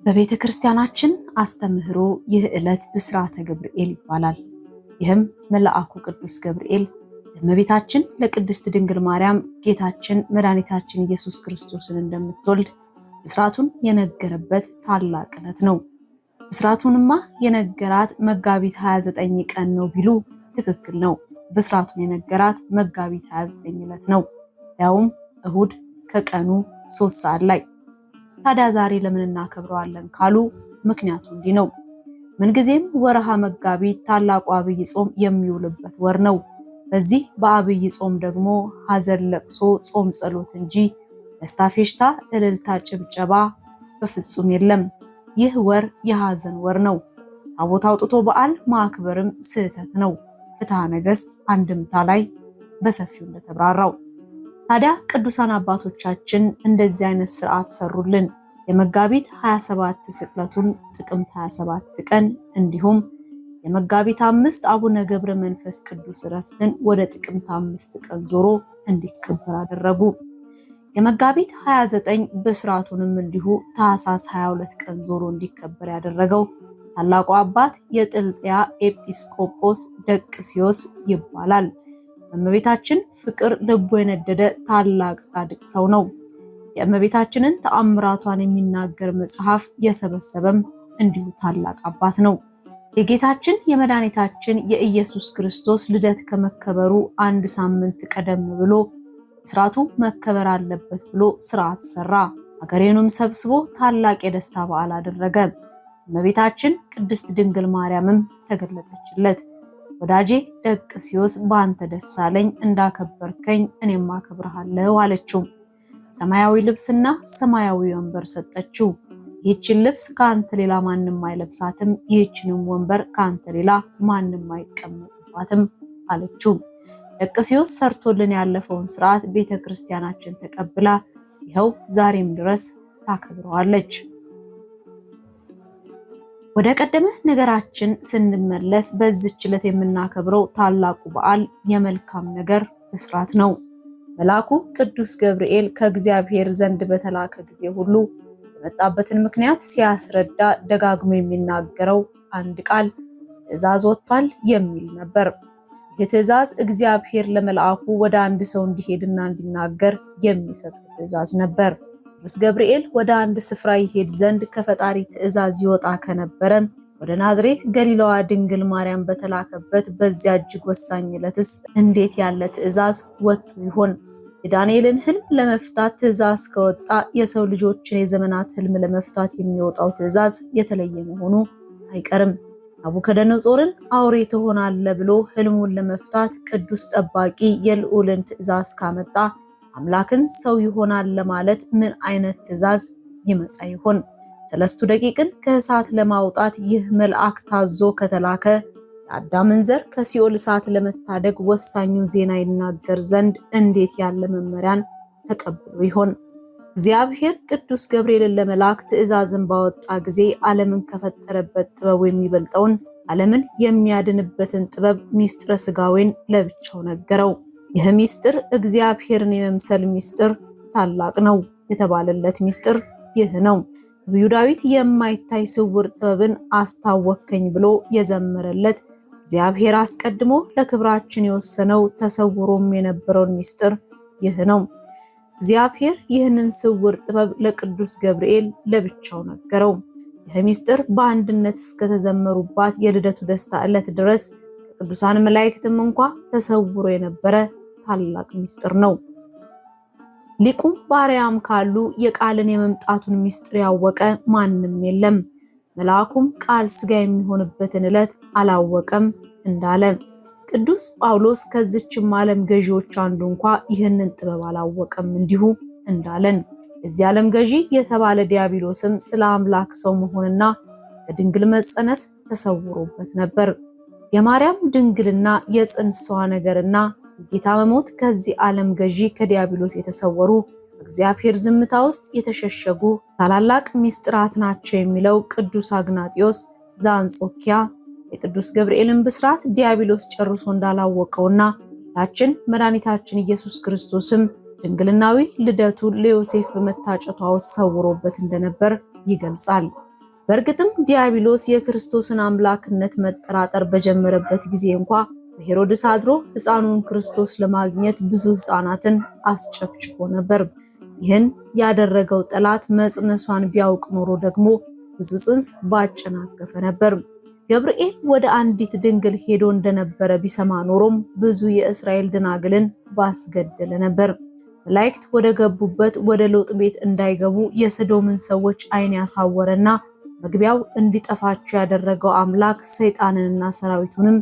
በቤተ ክርስቲያናችን አስተምህሮ ይህ ዕለት ብሥራተ ገብርኤል ይባላል። ይህም መልአኩ ቅዱስ ገብርኤል ለእመቤታችን ለቅድስት ድንግል ማርያም ጌታችን መድኃኒታችን ኢየሱስ ክርስቶስን እንደምትወልድ ብስራቱን የነገረበት ታላቅ ዕለት ነው። ብስራቱንማ የነገራት መጋቢት 29 ቀን ነው ቢሉ ትክክል ነው። ብስራቱን የነገራት መጋቢት 29 ዕለት ነው፣ ያውም እሁድ ከቀኑ 3 ሰዓት ላይ። ታዲያ ዛሬ ለምን እናከብረዋለን ካሉ ምክንያቱ እንዲህ ነው። ምንጊዜም ወርሃ መጋቢት ታላቁ አብይ ጾም የሚውልበት ወር ነው። በዚህ በአብይ ጾም ደግሞ ሐዘን፣ ለቅሶ፣ ጾም፣ ጸሎት እንጂ ደስታ፣ ፌሽታ፣ እልልታ፣ ጭብጨባ በፍጹም የለም። ይህ ወር የሐዘን ወር ነው። ታቦት አውጥቶ በዓል ማክበርም ስህተት ነው። ፍትሐ ነገሥት አንድምታ ላይ በሰፊው እንደተብራራው ታዲያ ቅዱሳን አባቶቻችን እንደዚህ አይነት ስርዓት ሰሩልን። የመጋቢት 27 ስቅለቱን ጥቅምት 27 ቀን እንዲሁም የመጋቢት 5 አቡነ ገብረ መንፈስ ቅዱስ እረፍትን ወደ ጥቅምት 5 ቀን ዞሮ እንዲከበር አደረጉ። የመጋቢት 29 ብስራቱንም እንዲሁ ታኅሳስ 22 ቀን ዞሮ እንዲከበር ያደረገው ታላቁ አባት የጥልጥያ ኤጲስቆጶስ ደቅሲዮስ ይባላል። በእመቤታችን ፍቅር ልቡ የነደደ ታላቅ ጻድቅ ሰው ነው። የእመቤታችንን ተአምራቷን የሚናገር መጽሐፍ የሰበሰበም እንዲሁ ታላቅ አባት ነው። የጌታችን የመድኃኒታችን የኢየሱስ ክርስቶስ ልደት ከመከበሩ አንድ ሳምንት ቀደም ብሎ ስርዓቱ መከበር አለበት ብሎ ስርዓት ሰራ። አገሬኑም ሰብስቦ ታላቅ የደስታ በዓል አደረገ። እመቤታችን ቅድስት ድንግል ማርያምም ተገለጠችለት። ወዳጄ ደቅሲዮስ በአንተ ደስ አለኝ፣ እንዳከበርከኝ እኔም አከብርሃለሁ አለችው። ሰማያዊ ልብስና ሰማያዊ ወንበር ሰጠችው። ይህችን ልብስ ከአንተ ሌላ ማንም አይለብሳትም፣ ይህችንም ወንበር ከአንተ ሌላ ማንም አይቀመጥባትም አለችው። ደቅሲዮስ ሰርቶልን ያለፈውን ስርዓት ቤተ ክርስቲያናችን ተቀብላ ይኸው ዛሬም ድረስ ታከብረዋለች። ወደ ቀደመ ነገራችን ስንመለስ በዚች ዕለት የምናከብረው ታላቁ በዓል የመልካም ነገር ብስራት ነው። መልአኩ ቅዱስ ገብርኤል ከእግዚአብሔር ዘንድ በተላከ ጊዜ ሁሉ የመጣበትን ምክንያት ሲያስረዳ ደጋግሞ የሚናገረው አንድ ቃል ትእዛዝ ወጥቷል የሚል ነበር። ይህ ትእዛዝ እግዚአብሔር ለመልአኩ ወደ አንድ ሰው እንዲሄድና እንዲናገር የሚሰጠው ትእዛዝ ነበር። ቅዱስ ገብርኤል ወደ አንድ ስፍራ ይሄድ ዘንድ ከፈጣሪ ትእዛዝ ይወጣ ከነበረ ወደ ናዝሬት ገሊላዋ ድንግል ማርያም በተላከበት በዚያ እጅግ ወሳኝ ዕለትስ እንዴት ያለ ትእዛዝ ወጥቶ ይሆን? የዳንኤልን ህልም ለመፍታት ትእዛዝ ከወጣ የሰው ልጆችን የዘመናት ህልም ለመፍታት የሚወጣው ትእዛዝ የተለየ መሆኑ አይቀርም። ናቡከደነጾርን አውሬ ትሆናለህ ብሎ ህልሙን ለመፍታት ቅዱስ ጠባቂ የልዑልን ትእዛዝ ካመጣ አምላክን ሰው ይሆናል ለማለት ምን አይነት ትእዛዝ ይመጣ ይሆን? ሰለስቱ ደቂቅን ከእሳት ለማውጣት ይህ መልአክ ታዞ ከተላከ የአዳምን ዘር ከሲኦል እሳት ለመታደግ ወሳኙን ዜና ይናገር ዘንድ እንዴት ያለ መመሪያን ተቀብሎ ይሆን? እግዚአብሔር ቅዱስ ገብርኤልን ለመላክ ትእዛዝን ባወጣ ጊዜ ዓለምን ከፈጠረበት ጥበቡ የሚበልጠውን ዓለምን የሚያድንበትን ጥበብ ሚስጥረ ስጋዌን ለብቻው ነገረው። ይህ ሚስጥር እግዚአብሔርን የመምሰል ሚስጥር ታላቅ ነው የተባለለት ሚስጥር ይህ ነው። ነቢዩ ዳዊት የማይታይ ስውር ጥበብን አስታወከኝ ብሎ የዘመረለት እግዚአብሔር አስቀድሞ ለክብራችን የወሰነው ተሰውሮም የነበረውን ሚስጥር ይህ ነው። እግዚአብሔር ይህንን ስውር ጥበብ ለቅዱስ ገብርኤል ለብቻው ነገረው። ይህ ሚስጥር በአንድነት እስከተዘመሩባት የልደቱ ደስታ ዕለት ድረስ ከቅዱሳን መላእክትም እንኳ ተሰውሮ የነበረ ታላቅ ሚስጥር ነው። ሊቁም ባሪያም ካሉ የቃልን የመምጣቱን ሚስጥር ያወቀ ማንም የለም። መልአኩም ቃል ስጋ የሚሆንበትን ዕለት አላወቀም እንዳለ ቅዱስ ጳውሎስ ከዚችም ዓለም ገዢዎች አንዱ እንኳ ይህንን ጥበብ አላወቀም እንዲሁ እንዳለን የዚህ ዓለም ገዢ የተባለ ዲያብሎስም ስለ አምላክ ሰው መሆንና ከድንግል መጸነስ ተሰውሮበት ነበር። የማርያም ድንግልና የጽንሷ ነገርና የጌታ መሞት ከዚህ ዓለም ገዢ ከዲያብሎስ የተሰወሩ በእግዚአብሔር ዝምታ ውስጥ የተሸሸጉ ታላላቅ ሚስጥራት ናቸው የሚለው ቅዱስ አግናጢዮስ ዘአንጾኪያ የቅዱስ ገብርኤልን ብስራት ዲያብሎስ ጨርሶ እንዳላወቀውና ጌታችን መድኃኒታችን ኢየሱስ ክርስቶስም ድንግልናዊ ልደቱን ለዮሴፍ በመታጨቷ ውስጥ ሰውሮበት እንደነበር ይገልጻል። በእርግጥም ዲያብሎስ የክርስቶስን አምላክነት መጠራጠር በጀመረበት ጊዜ እንኳ በሄሮድስ አድሮ ሕፃኑን ክርስቶስ ለማግኘት ብዙ ሕፃናትን አስጨፍጭፎ ነበር። ይህን ያደረገው ጠላት መጽነሷን ቢያውቅ ኖሮ ደግሞ ብዙ ጽንስ ባጨናገፈ ነበር። ገብርኤል ወደ አንዲት ድንግል ሄዶ እንደነበረ ቢሰማ ኖሮም ብዙ የእስራኤል ደናግልን ባስገደለ ነበር። መላእክት ወደ ገቡበት ወደ ሎጥ ቤት እንዳይገቡ የሰዶምን ሰዎች ዓይን ያሳወረና መግቢያው እንዲጠፋቸው ያደረገው አምላክ ሰይጣንንና ሰራዊቱንም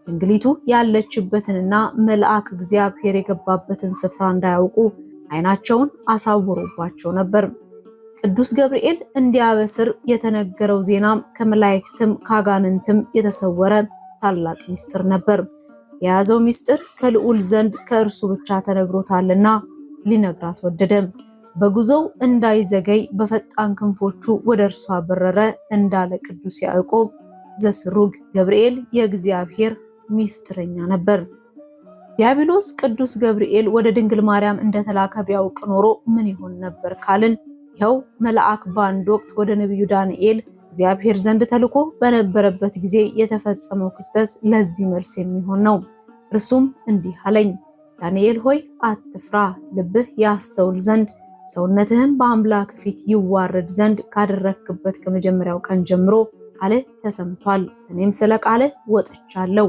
ድንግሊቱ ያለችበትንና መልአክ እግዚአብሔር የገባበትን ስፍራ እንዳያውቁ ዓይናቸውን አሳውሮባቸው ነበር። ቅዱስ ገብርኤል እንዲያበስር የተነገረው ዜናም ከመላእክትም ከአጋንንትም የተሰወረ ታላቅ ምስጢር ነበር። የያዘው ምስጢር ከልዑል ዘንድ ከእርሱ ብቻ ተነግሮታልና ሊነግራት ወደደ። በጉዞው እንዳይዘገይ በፈጣን ክንፎቹ ወደ እርሷ በረረ እንዳለ ቅዱስ ያዕቆብ ዘስሩግ ገብርኤል የእግዚአብሔር ሚስጥረኛ ነበር። ዲያብሎስ ቅዱስ ገብርኤል ወደ ድንግል ማርያም እንደተላከ ቢያውቅ ኖሮ ምን ይሆን ነበር ካልን ይኸው መልአክ በአንድ ወቅት ወደ ነቢዩ ዳንኤል እግዚአብሔር ዘንድ ተልኮ በነበረበት ጊዜ የተፈጸመው ክስተት ለዚህ መልስ የሚሆን ነው። እርሱም እንዲህ አለኝ፣ ዳንኤል ሆይ አትፍራ፣ ልብህ ያስተውል ዘንድ ሰውነትህም በአምላክ ፊት ይዋረድ ዘንድ ካደረክበት ከመጀመሪያው ቀን ጀምሮ ቃልህ ተሰምቷል። እኔም ስለ ቃልህ ወጥቻለሁ።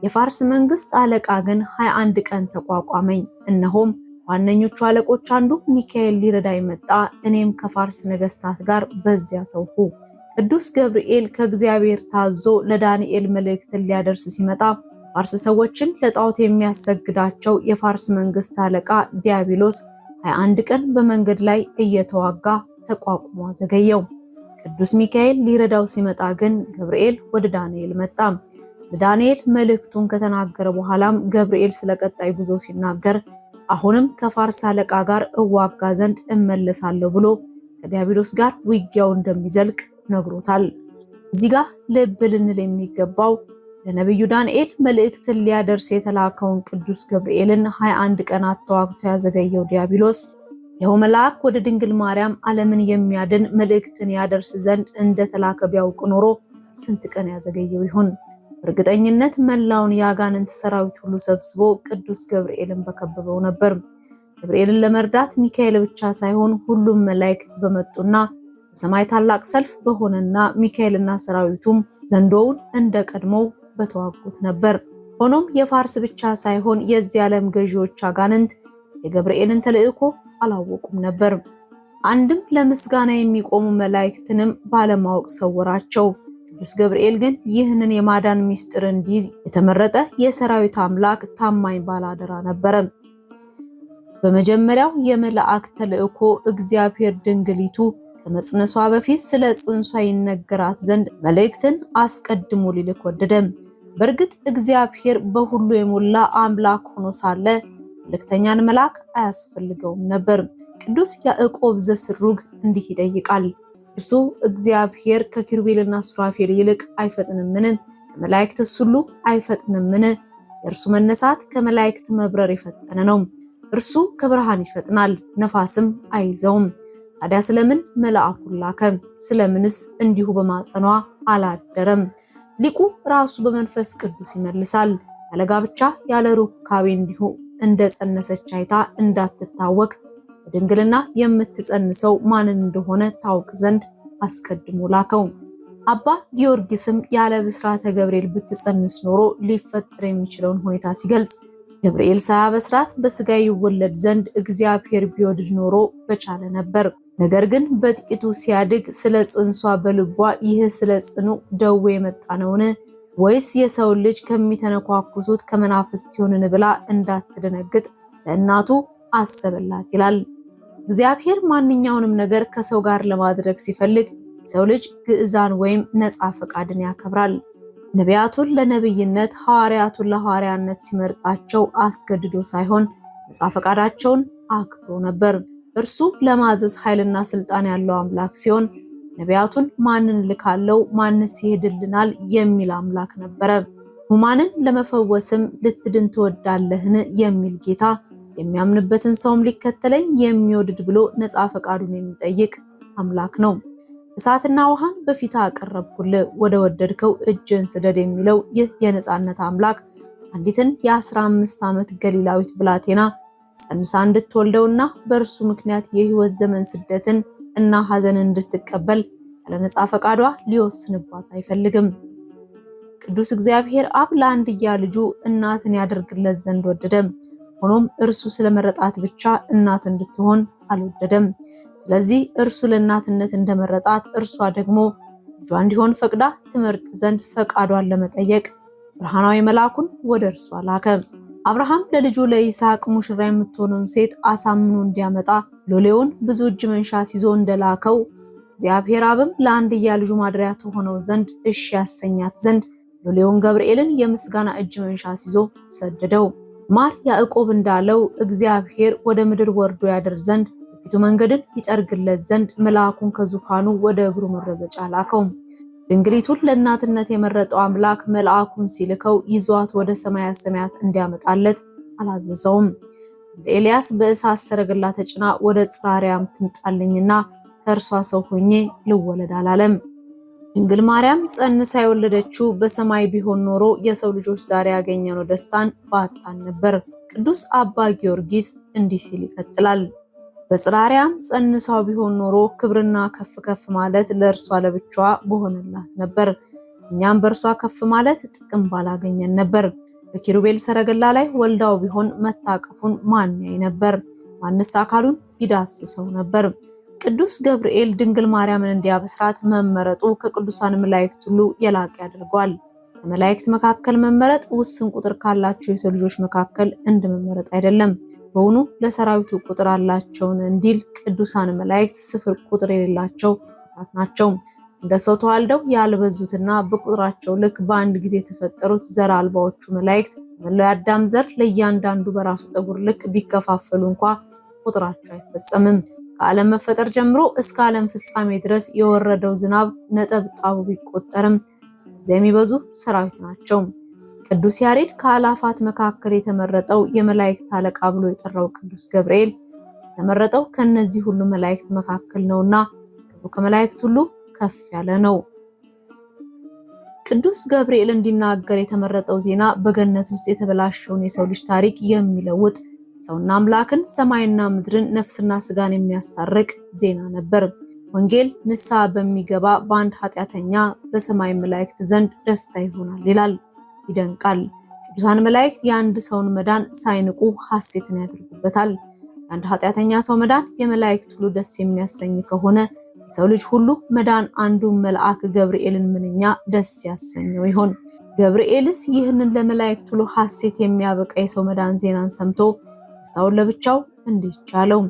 የፋርስ መንግስት አለቃ ግን 21 ቀን ተቋቋመኝ። እነሆም ዋነኞቹ አለቆች አንዱ ሚካኤል ሊረዳኝ መጣ። እኔም ከፋርስ ነገስታት ጋር በዚያ ተውኩ። ቅዱስ ገብርኤል ከእግዚአብሔር ታዞ ለዳንኤል መልእክትን ሊያደርስ ሲመጣ ፋርስ ሰዎችን ለጣዖት የሚያሰግዳቸው የፋርስ መንግስት አለቃ ዲያብሎስ 21 ቀን በመንገድ ላይ እየተዋጋ ተቋቁሞ አዘገየው። ቅዱስ ሚካኤል ሊረዳው ሲመጣ ግን ገብርኤል ወደ ዳንኤል መጣ። ለዳንኤል መልእክቱን ከተናገረ በኋላም ገብርኤል ስለ ቀጣይ ጉዞ ሲናገር አሁንም ከፋርስ አለቃ ጋር እዋጋ ዘንድ እመለሳለሁ ብሎ ከዲያብሎስ ጋር ውጊያው እንደሚዘልቅ ነግሮታል። እዚህ ጋር ልብ ልንል የሚገባው ለነቢዩ ዳንኤል መልእክትን ሊያደርስ የተላከውን ቅዱስ ገብርኤልን 21 ቀናት ተዋግቶ ያዘገየው ዲያብሎስ ይኸው መልአክ ወደ ድንግል ማርያም ዓለምን የሚያድን መልእክትን ያደርስ ዘንድ እንደተላከ ቢያውቅ ኖሮ ስንት ቀን ያዘገየው ይሆን? በእርግጠኝነት መላውን የአጋንንት ሰራዊት ሁሉ ሰብስቦ ቅዱስ ገብርኤልን በከበበው ነበር። ገብርኤልን ለመርዳት ሚካኤል ብቻ ሳይሆን ሁሉም መላእክት በመጡና በሰማይ ታላቅ ሰልፍ በሆነና ሚካኤልና ሰራዊቱም ዘንዶውን እንደ ቀድሞው በተዋጉት ነበር። ሆኖም የፋርስ ብቻ ሳይሆን የዚህ ዓለም ገዢዎች አጋንንት የገብርኤልን ተልእኮ አላወቁም ነበር። አንድም ለምስጋና የሚቆሙ መላእክትንም ባለማወቅ ሰወራቸው። ቅዱስ ገብርኤል ግን ይህንን የማዳን ምስጢር እንዲይዝ የተመረጠ የሰራዊት አምላክ ታማኝ ባላደራ ነበረ። በመጀመሪያው የመላእክት ተልእኮ እግዚአብሔር ድንግሊቱ ከመጽነሷ በፊት ስለ ጽንሷ ይነገራት ዘንድ መልእክትን አስቀድሞ ሊልክ ወደደ። በእርግጥ እግዚአብሔር በሁሉ የሞላ አምላክ ሆኖ ሳለ መልእክተኛን መላክ አያስፈልገውም ነበር። ቅዱስ ያዕቆብ ዘስሩግ እንዲህ ይጠይቃል። እርሱ እግዚአብሔር ከኪሩቤልና ሱራፌል ይልቅ አይፈጥንምን? ከመላእክትስ ሁሉ አይፈጥንምን? የእርሱ መነሳት ከመላእክት መብረር የፈጠነ ነው። እርሱ ከብርሃን ይፈጥናል፣ ነፋስም አይዘውም። ታዲያ ስለምን መልአኩን ላከ? ስለምንስ እንዲሁ በማጸኗ አላደረም? ሊቁ ራሱ በመንፈስ ቅዱስ ይመልሳል። ያለ ጋብቻ ያለ ሩካቤ እንዲሁ እንደጸነሰች አይታ እንዳትታወቅ በድንግልና የምትጸንሰው ማንን እንደሆነ ታውቅ ዘንድ አስቀድሞ ላከው። አባ ጊዮርጊስም ያለ ብስራተ ገብርኤል ብትጸንስ ኖሮ ሊፈጠር የሚችለውን ሁኔታ ሲገልጽ ገብርኤል ሳያበስራት በስጋ ይወለድ ዘንድ እግዚአብሔር ቢወድድ ኖሮ በቻለ ነበር። ነገር ግን በጥቂቱ ሲያድግ ስለ ጽንሷ በልቧ ይህ ስለ ጽኑ ደዌ የመጣ ነውን? ወይስ የሰው ልጅ ከሚተነኳኩሱት ከመናፍስት ይሆንን ብላ እንዳትደነግጥ ለእናቱ አሰበላት ይላል። እግዚአብሔር ማንኛውንም ነገር ከሰው ጋር ለማድረግ ሲፈልግ የሰው ልጅ ግዕዛን ወይም ነፃ ፈቃድን ያከብራል። ነቢያቱን ለነብይነት፣ ሐዋርያቱን ለሐዋርያነት ሲመርጣቸው አስገድዶ ሳይሆን ነፃ ፈቃዳቸውን አክብሮ ነበር። እርሱ ለማዘዝ ኃይልና ስልጣን ያለው አምላክ ሲሆን ነቢያቱን ማንን ልካለው ማንስ ይሄድልናል የሚል አምላክ ነበረ። ሕሙማንን ለመፈወስም ልትድን ትወዳለህን የሚል ጌታ የሚያምንበትን ሰውም ሊከተለኝ የሚወድድ ብሎ ነፃ ፈቃዱን የሚጠይቅ አምላክ ነው። እሳትና ውሃን በፊት አቀረብኩልህ፣ ወደ ወደድከው እጅን ስደድ የሚለው ይህ የነጻነት አምላክ አንዲትን የ15 ዓመት ገሊላዊት ብላቴና ጸንሳ እንድትወልደውና በእርሱ ምክንያት የህይወት ዘመን ስደትን እና ሐዘንን እንድትቀበል ያለ ነጻ ፈቃዷ ሊወስንባት አይፈልግም። ቅዱስ እግዚአብሔር አብ ለአንድያ ልጁ እናትን ያደርግለት ዘንድ ወደደ። ሆኖም እርሱ ስለመረጣት ብቻ እናት እንድትሆን አልወደደም። ስለዚህ እርሱ ለእናትነት እንደመረጣት እርሷ ደግሞ ልጇ እንዲሆን ፈቅዳ ትመርጥ ዘንድ ፈቃዷን ለመጠየቅ ብርሃናዊ መልአኩን ወደ እርሷ ላከ። አብርሃም ለልጁ ለይስሐቅ ሙሽራ የምትሆነውን ሴት አሳምኖ እንዲያመጣ ሎሌውን ብዙ እጅ መንሻ ሲዞ እንደላከው እግዚአብሔር አብም ለአንድያ ልጁ ማደሪያ ትሆነው ዘንድ እሺ ያሰኛት ዘንድ ሎሌውን ገብርኤልን የምስጋና እጅ መንሻ ሲዞ ሰደደው። ማር ያዕቆብ እንዳለው እግዚአብሔር ወደ ምድር ወርዶ ያድር ዘንድ በፊቱ መንገድን ይጠርግለት ዘንድ መልአኩን ከዙፋኑ ወደ እግሩ መረገጫ ላከው። ድንግሊቱን ለእናትነት የመረጠው አምላክ መልአኩን ሲልከው ይዟት ወደ ሰማያ ሰማያት እንዲያመጣለት አላዘዘውም። እንደ ኤልያስ በእሳት ሰረገላ ተጭና ወደ ጽራሪያም ትምጣልኝና ከእርሷ ሰው ሆኜ ልወለድ አላለም። ድንግል ማርያም ጸንሳ የወለደችው በሰማይ ቢሆን ኖሮ የሰው ልጆች ዛሬ ያገኘነው ደስታን ባጣን ነበር። ቅዱስ አባ ጊዮርጊስ እንዲህ ሲል ይቀጥላል። በጽራሪያም ጸንሳው ቢሆን ኖሮ ክብርና ከፍ ከፍ ማለት ለእርሷ ለብቻዋ በሆነላት ነበር። እኛም በእርሷ ከፍ ማለት ጥቅም ባላገኘን ነበር። በኪሩቤል ሰረገላ ላይ ወልዳው ቢሆን መታቀፉን ማን ያይ ነበር? ማንስ አካሉን ይዳስሰው ነበር? ቅዱስ ገብርኤል ድንግል ማርያምን እንዲያበስራት መመረጡ ከቅዱሳን መላእክት ሁሉ የላቀ ያደርገዋል። ከመላእክት መካከል መመረጥ ውስን ቁጥር ካላቸው የሰው ልጆች መካከል እንደመመረጥ አይደለም። በውኑ ለሰራዊቱ ቁጥር አላቸውን እንዲል ቅዱሳን መላእክት ስፍር ቁጥር የሌላቸው ናቸው። እንደ ሰው ተዋልደው ያልበዙትና በቁጥራቸው ልክ በአንድ ጊዜ የተፈጠሩት ዘር አልባዎቹ መላእክት መላው የአዳም ዘር ለእያንዳንዱ በራሱ ጠጉር ልክ ቢከፋፈሉ እንኳ ቁጥራቸው አይፈጸምም። ከዓለም መፈጠር ጀምሮ እስከ ዓለም ፍጻሜ ድረስ የወረደው ዝናብ ነጠብጣቡ ቢቆጠርም ከዚያ የሚበዙ ሰራዊት ናቸው። ቅዱስ ያሬድ ከአላፋት መካከል የተመረጠው የመላእክት አለቃ ብሎ የጠራው ቅዱስ ገብርኤል የተመረጠው ከነዚህ ሁሉ መላእክት መካከል ነውና ክብሩ ከመላእክት ሁሉ ከፍ ያለ ነው። ቅዱስ ገብርኤል እንዲናገር የተመረጠው ዜና በገነት ውስጥ የተበላሸውን የሰው ልጅ ታሪክ የሚለውጥ ሰውና አምላክን ሰማይና ምድርን ነፍስና ስጋን የሚያስታርቅ ዜና ነበር። ወንጌል ንስሐ በሚገባ በአንድ ኃጢአተኛ በሰማይ መላእክት ዘንድ ደስታ ይሆናል ይላል። ይደንቃል። ቅዱሳን መላእክት የአንድ ሰውን መዳን ሳይንቁ ሐሴትን ያደርጉበታል። የአንድ ኃጢአተኛ ሰው መዳን የመላእክት ሁሉ ደስ የሚያሰኝ ከሆነ የሰው ልጅ ሁሉ መዳን አንዱን መልአክ ገብርኤልን ምንኛ ደስ ያሰኘው ይሆን? ገብርኤልስ ይህንን ለመላእክት ሁሉ ሐሴት የሚያበቃ የሰው መዳን ዜናን ሰምቶ ደስታውን ለብቻው እንዴት ቻለው?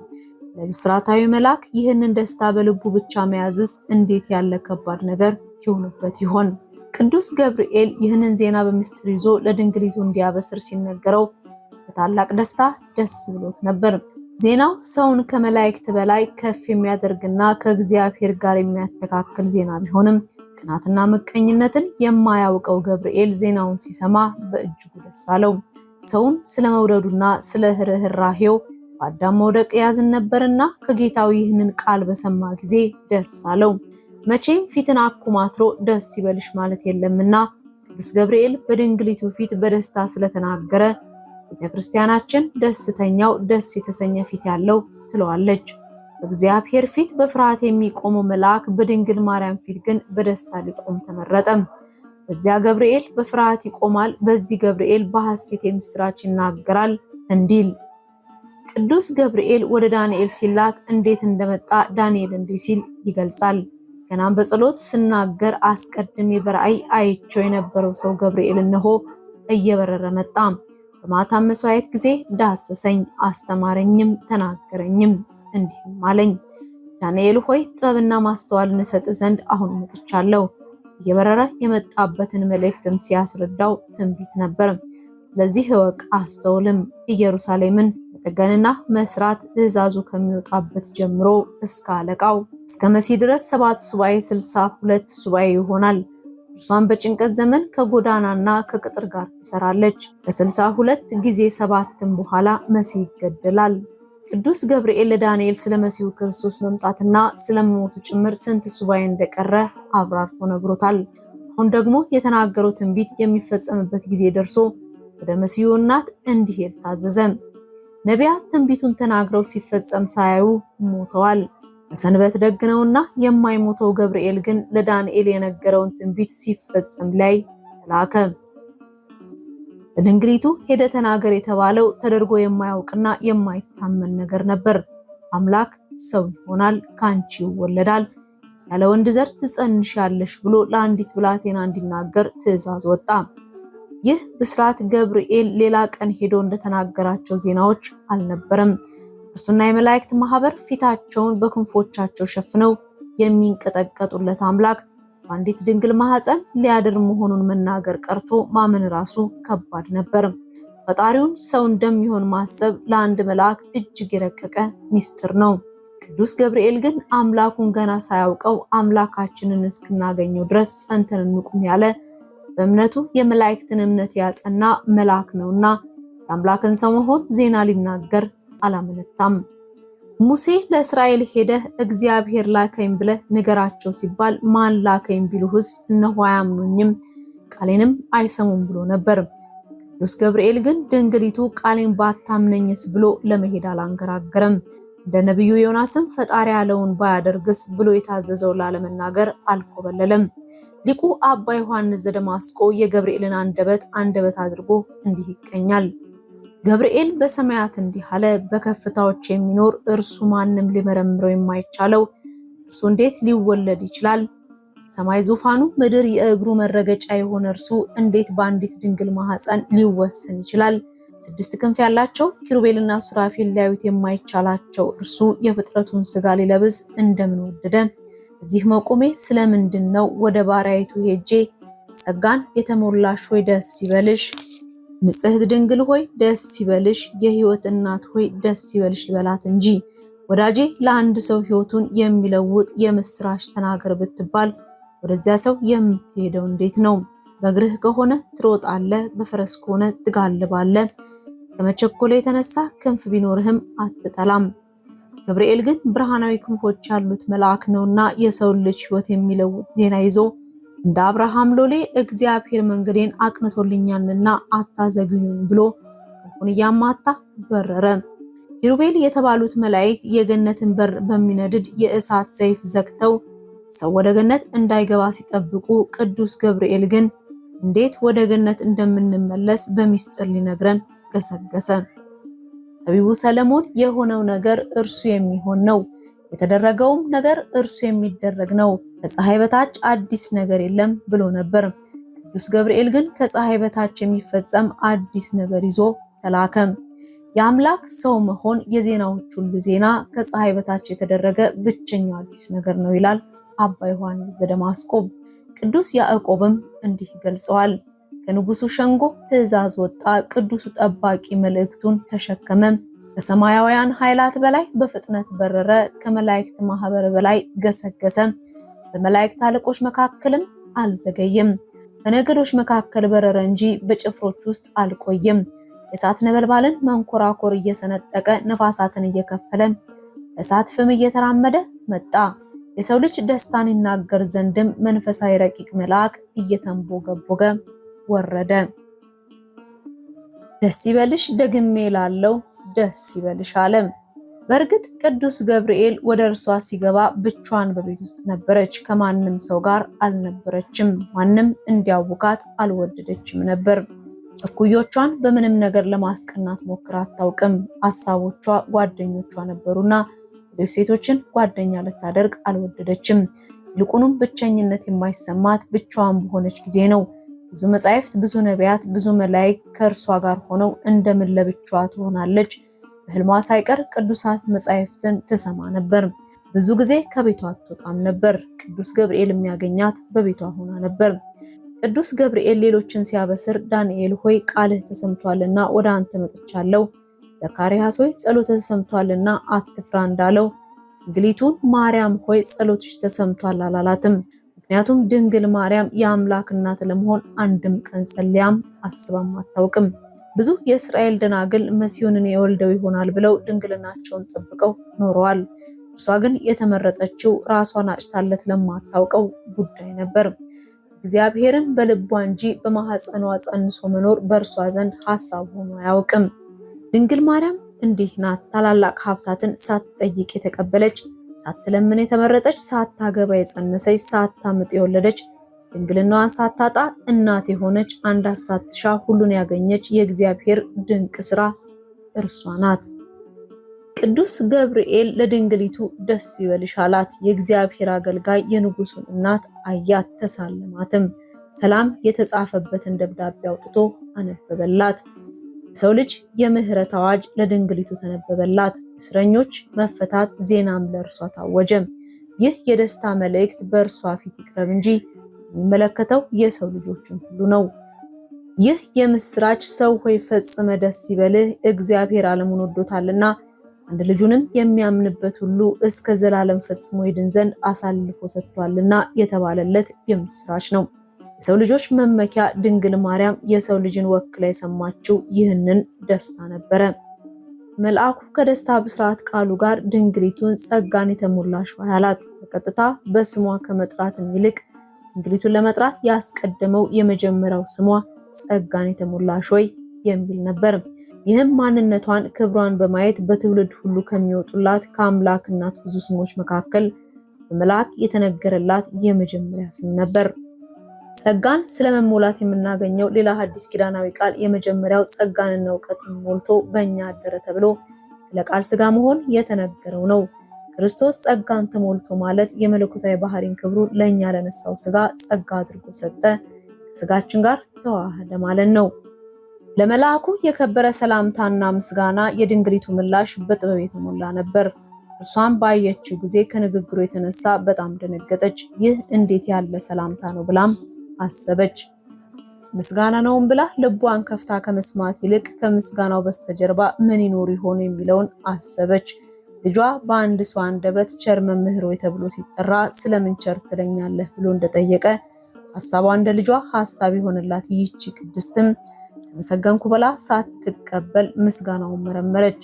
ለብስራታዊ መልአክ ይህንን ደስታ በልቡ ብቻ መያዝስ እንዴት ያለ ከባድ ነገር ይሆንበት ይሆን? ቅዱስ ገብርኤል ይህንን ዜና በምስጢር ይዞ ለድንግሊቱ እንዲያበስር ሲነገረው በታላቅ ደስታ ደስ ብሎት ነበር። ዜናው ሰውን ከመላእክት በላይ ከፍ የሚያደርግና ከእግዚአብሔር ጋር የሚያተካክል ዜና ቢሆንም ቅናትና ምቀኝነትን የማያውቀው ገብርኤል ዜናውን ሲሰማ በእጅጉ ደስ አለው። ሰውን ስለ መውደዱና ስለ ርኅራሄው በአዳም መውደቅ ያዝን ነበርና ከጌታው ይህንን ቃል በሰማ ጊዜ ደስ አለው። መቼም ፊትን አኩማትሮ ደስ ይበልሽ ማለት የለምና ቅዱስ ገብርኤል በድንግሊቱ ፊት በደስታ ስለተናገረ ቤተክርስቲያናችን ደስተኛው ደስ የተሰኘ ፊት ያለው ትለዋለች። በእግዚአብሔር ፊት በፍርሃት የሚቆመው መልአክ በድንግል ማርያም ፊት ግን በደስታ ሊቆም ተመረጠ። በዚያ ገብርኤል በፍርሃት ይቆማል፣ በዚህ ገብርኤል በሐሴት የምስራች ይናገራል እንዲል ቅዱስ ገብርኤል ወደ ዳንኤል ሲላክ እንዴት እንደመጣ ዳንኤል እንዲህ ሲል ይገልጻል። ገናም በጸሎት ስናገር አስቀድሜ በራእይ አይቼው የነበረው ሰው ገብርኤል እነሆ እየበረረ መጣ። በማታም መስዋዕት ጊዜ ዳሰሰኝ፣ አስተማረኝም፣ ተናገረኝም፣ እንዲህም አለኝ፦ ዳንኤል ሆይ ጥበብና ማስተዋልን እሰጥ ዘንድ አሁን መጥቻለሁ። እየበረረ የመጣበትን መልእክትም ሲያስረዳው ትንቢት ነበር። ስለዚህ እወቅ አስተውልም፣ ኢየሩሳሌምን መጠገንና መስራት ትእዛዙ ከሚወጣበት ጀምሮ እስከ አለቃው እስከ መሲህ ድረስ 7 ሱባኤ 62 ሱባኤ ይሆናል። እርሷን በጭንቀት ዘመን ከጎዳናና ከቅጥር ጋር ትሰራለች። ከ62 ጊዜ 7ም በኋላ መሲህ ይገደላል። ቅዱስ ገብርኤል ለዳንኤል ስለ መሲሁ ክርስቶስ መምጣትና ስለመሞቱ ጭምር ስንት ሱባኤ እንደቀረ አብራርቶ ነግሮታል። አሁን ደግሞ የተናገረው ትንቢት የሚፈጸምበት ጊዜ ደርሶ ወደ መሲሁ እናት እንዲሄድ ታዘዘ። ነቢያት ትንቢቱን ተናግረው ሲፈጸም ሳያዩ ሞተዋል። በሰንበት ደግ ነውና የማይሞተው ገብርኤል ግን ለዳንኤል የነገረውን ትንቢት ሲፈጸም ላይ ተላከ። ለድንግሊቱ ሄደ ተናገር የተባለው ተደርጎ የማያውቅና የማይታመን ነገር ነበር። አምላክ ሰው ይሆናል፣ ካንቺ ይወለዳል፣ ያለ ወንድ ዘር ትጸንሻለሽ ብሎ ለአንዲት ብላቴና እንዲናገር ትእዛዝ ወጣ። ይህ ብስራት ገብርኤል ሌላ ቀን ሄዶ እንደተናገራቸው ዜናዎች አልነበረም። እርሱና የመላእክት ማህበር ፊታቸውን በክንፎቻቸው ሸፍነው የሚንቀጠቀጡለት አምላክ በአንዲት ድንግል ማህፀን ሊያድር መሆኑን መናገር ቀርቶ ማመን ራሱ ከባድ ነበር። ፈጣሪውን ሰው እንደሚሆን ማሰብ ለአንድ መልአክ እጅግ የረቀቀ ሚስጥር ነው። ቅዱስ ገብርኤል ግን አምላኩን ገና ሳያውቀው አምላካችንን እስክናገኘው ድረስ ጸንተን እንቁም ያለ በእምነቱ የመላእክትን እምነት ያጸና መልአክ ነውና የአምላክን ሰው መሆን ዜና ሊናገር አላመነታም። ሙሴ ለእስራኤል ሄደህ እግዚአብሔር ላከኝ ብለህ ንገራቸው ሲባል ማን ላከኝ ቢሉህስ እነሆ አያምኑኝም ቃሌንም አይሰሙም ብሎ ነበር። ቅዱስ ገብርኤል ግን ድንግሊቱ ቃሌን ባታምነኝስ ብሎ ለመሄድ አላንገራገረም። እንደ ነቢዩ ዮናስም ፈጣሪ ያለውን ባያደርግስ ብሎ የታዘዘው ላለመናገር አልኮበለለም። ሊቁ አባ ዮሐንስ ዘደማስቆ የገብርኤልን አንደበት አንደበት አድርጎ እንዲህ ይቀኛል። ገብርኤል በሰማያት እንዲህ አለ፣ በከፍታዎች የሚኖር እርሱ ማንም ሊመረምረው የማይቻለው እርሱ እንዴት ሊወለድ ይችላል? ሰማይ ዙፋኑ፣ ምድር የእግሩ መረገጫ የሆነ እርሱ እንዴት በአንዲት ድንግል ማኅፀን ሊወሰን ይችላል? ስድስት ክንፍ ያላቸው ኪሩቤልና ሱራፌል ሊያዩት የማይቻላቸው እርሱ የፍጥረቱን ስጋ ሊለብስ እንደምን ወደደ? እዚህ መቆሜ ስለምንድን ነው? ወደ ባሪያይቱ ሄጄ ጸጋን የተሞላሽ ሆይ ደስ ይበልሽ፣ ንጽሕት ድንግል ሆይ ደስ ይበልሽ፣ የሕይወት እናት ሆይ ደስ ይበልሽ ልበላት እንጂ። ወዳጄ ለአንድ ሰው ሕይወቱን የሚለውጥ የምስራች ተናገር ብትባል ወደዚያ ሰው የምትሄደው እንዴት ነው? በእግርህ ከሆነ ትሮጣለህ፣ በፈረስ ከሆነ ትጋልባለህ። ከመቸኮል የተነሳ ክንፍ ቢኖርህም አትጠላም። ገብርኤል ግን ብርሃናዊ ክንፎች ያሉት መልአክ ነውና የሰው ልጅ ሕይወት የሚለውጥ ዜና ይዞ እንደ አብርሃም ሎሌ እግዚአብሔር መንገዴን አቅንቶልኛልና አታዘግዩኝ ብሎ ክንፉን እያማታ በረረ። ኪሩቤል የተባሉት መላእክት የገነትን በር በሚነድድ የእሳት ሰይፍ ዘግተው ሰው ወደ ገነት እንዳይገባ ሲጠብቁ፣ ቅዱስ ገብርኤል ግን እንዴት ወደ ገነት እንደምንመለስ በሚስጥር ሊነግረን ገሰገሰ። ጠቢቡ ሰለሞን የሆነው ነገር እርሱ የሚሆን ነው፣ የተደረገውም ነገር እርሱ የሚደረግ ነው፣ ከፀሐይ በታች አዲስ ነገር የለም ብሎ ነበር። ቅዱስ ገብርኤል ግን ከፀሐይ በታች የሚፈጸም አዲስ ነገር ይዞ ተላከ። የአምላክ ሰው መሆን የዜናዎች ሁሉ ዜና፣ ከፀሐይ በታች የተደረገ ብቸኛው አዲስ ነገር ነው ይላል አባ ዮሐንስ ዘደማስቆ። ቅዱስ ያዕቆብም እንዲህ ይገልጸዋል። ከንጉሱ ሸንጎ ትእዛዝ ወጣ፣ ቅዱሱ ጠባቂ መልእክቱን ተሸከመ። ከሰማያውያን ኃይላት በላይ በፍጥነት በረረ፣ ከመላእክት ማህበር በላይ ገሰገሰ። በመላእክት አለቆች መካከልም አልዘገየም። በነገዶች መካከል በረረ እንጂ በጭፍሮች ውስጥ አልቆየም። የእሳት ነበልባልን መንኮራኮር እየሰነጠቀ ነፋሳትን እየከፈለ እሳት ፍም እየተራመደ መጣ። የሰው ልጅ ደስታን ይናገር ዘንድም መንፈሳዊ ረቂቅ መልአክ እየተንቦገቦገ ወረደ። ደስ ይበልሽ ደግሜ ላለው ደስ ይበልሽ አለ። በእርግጥ ቅዱስ ገብርኤል ወደ እርሷ ሲገባ ብቻዋን በቤት ውስጥ ነበረች። ከማንም ሰው ጋር አልነበረችም። ማንም እንዲያውካት አልወደደችም ነበር። እኩዮቿን በምንም ነገር ለማስቀናት ሞክራ አታውቅም። አሳቦቿ ጓደኞቿ ነበሩና ሌሎች ሴቶችን ጓደኛ ልታደርግ አልወደደችም። ይልቁንም ብቸኝነት የማይሰማት ብቻዋን በሆነች ጊዜ ነው። ብዙ መጻሕፍት፣ ብዙ ነቢያት፣ ብዙ መላእክት ከእርሷ ጋር ሆነው እንደምን ለብቻዋ ትሆናለች? በህልሟ ሳይቀር ቅዱሳት መጻሕፍትን ትሰማ ነበር። ብዙ ጊዜ ከቤቷ አትወጣም ነበር። ቅዱስ ገብርኤል የሚያገኛት በቤቷ ሆና ነበር። ቅዱስ ገብርኤል ሌሎችን ሲያበስር ዳንኤል ሆይ ቃልህ ተሰምቷልና ወደ አንተ መጥቻለሁ፣ ዘካርያስ ሆይ ጸሎትህ ተሰምቷልና አትፍራ እንዳለው ድንግሊቱን ማርያም ሆይ ጸሎትሽ ተሰምቷል አላላትም። ምክንያቱም ድንግል ማርያም የአምላክ እናት ለመሆን አንድም ቀን ጸልያም አስባም አታውቅም። ብዙ የእስራኤል ደናግል መሲሁን እኔ ወልደው ይሆናል ብለው ድንግልናቸውን ጠብቀው ኖረዋል። እርሷ ግን የተመረጠችው ራሷን አጭታለት ለማታውቀው ጉዳይ ነበር። እግዚአብሔርን በልቧ እንጂ በማኅፀኗ ጸንሶ መኖር በእርሷ ዘንድ ሐሳብ ሆኖ አያውቅም። ድንግል ማርያም እንዲህ ናት። ታላላቅ ሀብታትን ሳትጠይቅ የተቀበለች፣ ሳትለምን የተመረጠች፣ ሳታገባ የጸነሰች፣ ሳታምጥ የወለደች፣ ድንግልናዋን ሳታጣ እናት የሆነች፣ አንዳች ሳትሻ ሁሉን ያገኘች የእግዚአብሔር ድንቅ ስራ እርሷ ናት። ቅዱስ ገብርኤል ለድንግሊቱ ደስ ይበልሽ አላት። የእግዚአብሔር አገልጋይ የንጉሱን እናት አያት፣ ተሳለማትም። ሰላም የተጻፈበትን ደብዳቤ አውጥቶ አነበበላት። የሰው ልጅ የምህረት አዋጅ ለድንግሊቱ ተነበበላት። እስረኞች መፈታት ዜናም ለእርሷ ታወጀ። ይህ የደስታ መልእክት በእርሷ ፊት ይቅረብ እንጂ የሚመለከተው የሰው ልጆችን ሁሉ ነው። ይህ የምስራች ሰው ሆይ ፈጽመ ደስ ይበልህ፣ እግዚአብሔር ዓለሙን ወዶታልና አንድ ልጁንም የሚያምንበት ሁሉ እስከ ዘላለም ፈጽሞ ይድን ዘንድ አሳልፎ ሰጥቷልና የተባለለት የምስራች ነው። የሰው ልጆች መመኪያ ድንግል ማርያም የሰው ልጅን ወክላ የሰማችው ይህንን ደስታ ነበረ። መልአኩ ከደስታ ብስራት ቃሉ ጋር ድንግሊቱን ጸጋን የተሞላሽ ሆይ አላት። በቀጥታ በስሟ ከመጥራትም ይልቅ ድንግሊቱን ለመጥራት ያስቀደመው የመጀመሪያው ስሟ ጸጋን የተሞላሽ ሆይ የሚል ነበር። ይህም ማንነቷን ክብሯን በማየት በትውልድ ሁሉ ከሚወጡላት ከአምላክ እናት ብዙ ስሞች መካከል በመልአክ የተነገረላት የመጀመሪያ ስም ነበር። ጸጋን ስለመሞላት የምናገኘው ሌላ ሐዲስ ኪዳናዊ ቃል የመጀመሪያው ጸጋንና እውቀትን ሞልቶ በእኛ አደረ ተብሎ ስለ ቃል ስጋ መሆን የተነገረው ነው። ክርስቶስ ጸጋን ተሞልቶ ማለት የመለኮታዊ ባህሪን ክብሩ ለእኛ ለነሳው ስጋ ጸጋ አድርጎ ሰጠ፣ ከስጋችን ጋር ተዋህደ ማለት ነው። ለመልአኩ የከበረ ሰላምታና ምስጋና የድንግሊቱ ምላሽ በጥበብ የተሞላ ነበር። እርሷን ባየችው ጊዜ ከንግግሩ የተነሳ በጣም ደነገጠች። ይህ እንዴት ያለ ሰላምታ ነው ብላም አሰበች። ምስጋና ነውም ብላ ልቧን ከፍታ ከመስማት ይልቅ ከምስጋናው በስተጀርባ ምን ይኖር ይሆን የሚለውን አሰበች። ልጇ በአንድ ሰው አንደበት ቸር መምህር ሆይ ተብሎ ሲጠራ ስለምን ቸር ትለኛለህ ብሎ እንደጠየቀ ሐሳቧ እንደ ልጇ ሐሳብ የሆነላት ይህቺ ቅድስትም ተመሰገንኩ ብላ ሳትቀበል ምስጋናውን መረመረች።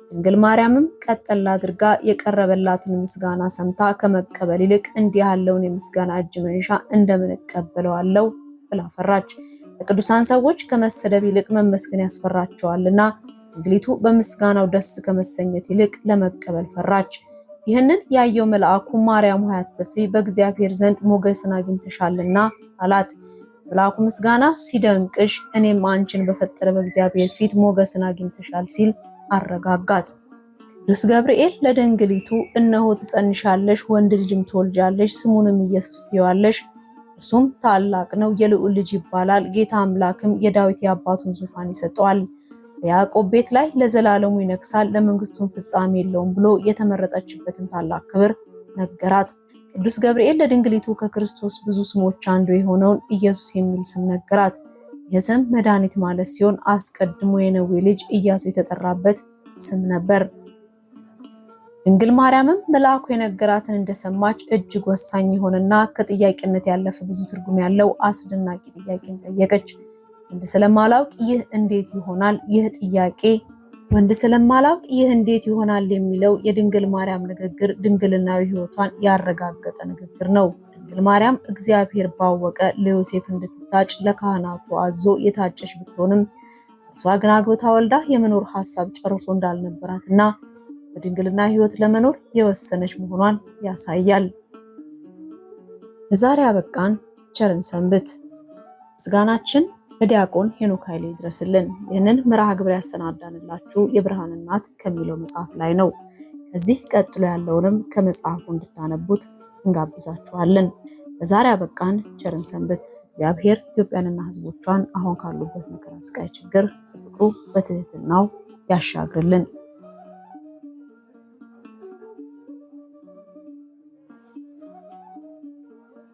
ድንግል ማርያምም ቀጠል አድርጋ የቀረበላትን ምስጋና ሰምታ ከመቀበል ይልቅ እንዲህ ያለውን የምስጋና እጅ መንሻ እንደምን እቀበለዋለሁ ብላ ፈራች። ለቅዱሳን ሰዎች ከመሰደብ ይልቅ መመስገን ያስፈራቸዋልና ድንግሊቱ በምስጋናው ደስ ከመሰኘት ይልቅ ለመቀበል ፈራች። ይህንን ያየው መልአኩ ማርያም ሆይ አትፍሪ፣ በእግዚአብሔር ዘንድ ሞገስን አግኝተሻልና አላት። መልአኩ ምስጋና ሲደንቅሽ እኔም አንቺን በፈጠረ በእግዚአብሔር ፊት ሞገስን አግኝተሻል ሲል አረጋጋት። ቅዱስ ገብርኤል ለድንግሊቱ እነሆ ትጸንሻለሽ፣ ወንድ ልጅም ትወልጃለሽ፣ ስሙንም ኢየሱስ ትይዋለሽ። እርሱም ታላቅ ነው፣ የልዑል ልጅ ይባላል። ጌታ አምላክም የዳዊት የአባቱን ዙፋን ይሰጠዋል፣ በያዕቆብ ቤት ላይ ለዘላለሙ ይነግሳል፣ ለመንግስቱም ፍጻሜ የለውም ብሎ የተመረጠችበትን ታላቅ ክብር ነገራት። ቅዱስ ገብርኤል ለድንግሊቱ ከክርስቶስ ብዙ ስሞች አንዱ የሆነውን ኢየሱስ የሚል ስም ነገራት። ይህ ስም መድኃኒት ማለት ሲሆን አስቀድሞ የነዌ ልጅ ኢያሱ የተጠራበት ስም ነበር። ድንግል ማርያምም መልአኩ የነገራትን እንደሰማች እጅግ ወሳኝ የሆነና ከጥያቄነት ያለፈ ብዙ ትርጉም ያለው አስደናቂ ጥያቄን ጠየቀች። ወንድ ስለማላውቅ ይህ እንዴት ይሆናል? ይህ ጥያቄ ወንድ ስለማላውቅ ይህ እንዴት ይሆናል የሚለው የድንግል ማርያም ንግግር ድንግልናዊ ሕይወቷን ያረጋገጠ ንግግር ነው። ድንግል ማርያም እግዚአብሔር ባወቀ ለዮሴፍ እንድትታጭ ለካህናቱ አዞ የታጨች ብትሆንም እርሷ ግን አግብታ ወልዳ የመኖር ሐሳብ ጨርሶ እንዳልነበራትና በድንግልና ሕይወት ለመኖር የወሰነች መሆኗን ያሳያል። ለዛሬ አበቃን። ቸርን ሰንብት። ምስጋናችን ለዲያቆን ሄኖክ ኃይሌ ይድረስልን። ይህንን መርሃ ግብር ያሰናዳንላችሁ የብርሃን እናት ከሚለው መጽሐፍ ላይ ነው። ከዚህ ቀጥሎ ያለውንም ከመጽሐፉ እንድታነቡት እንጋብዛችኋለን። በዛሬ አበቃን። ቸርን ሰንብት። እግዚአብሔር ኢትዮጵያንና ሕዝቦቿን አሁን ካሉበት መከራ፣ ስቃይ፣ ችግር በፍቅሩ በትህትናው ያሻግርልን።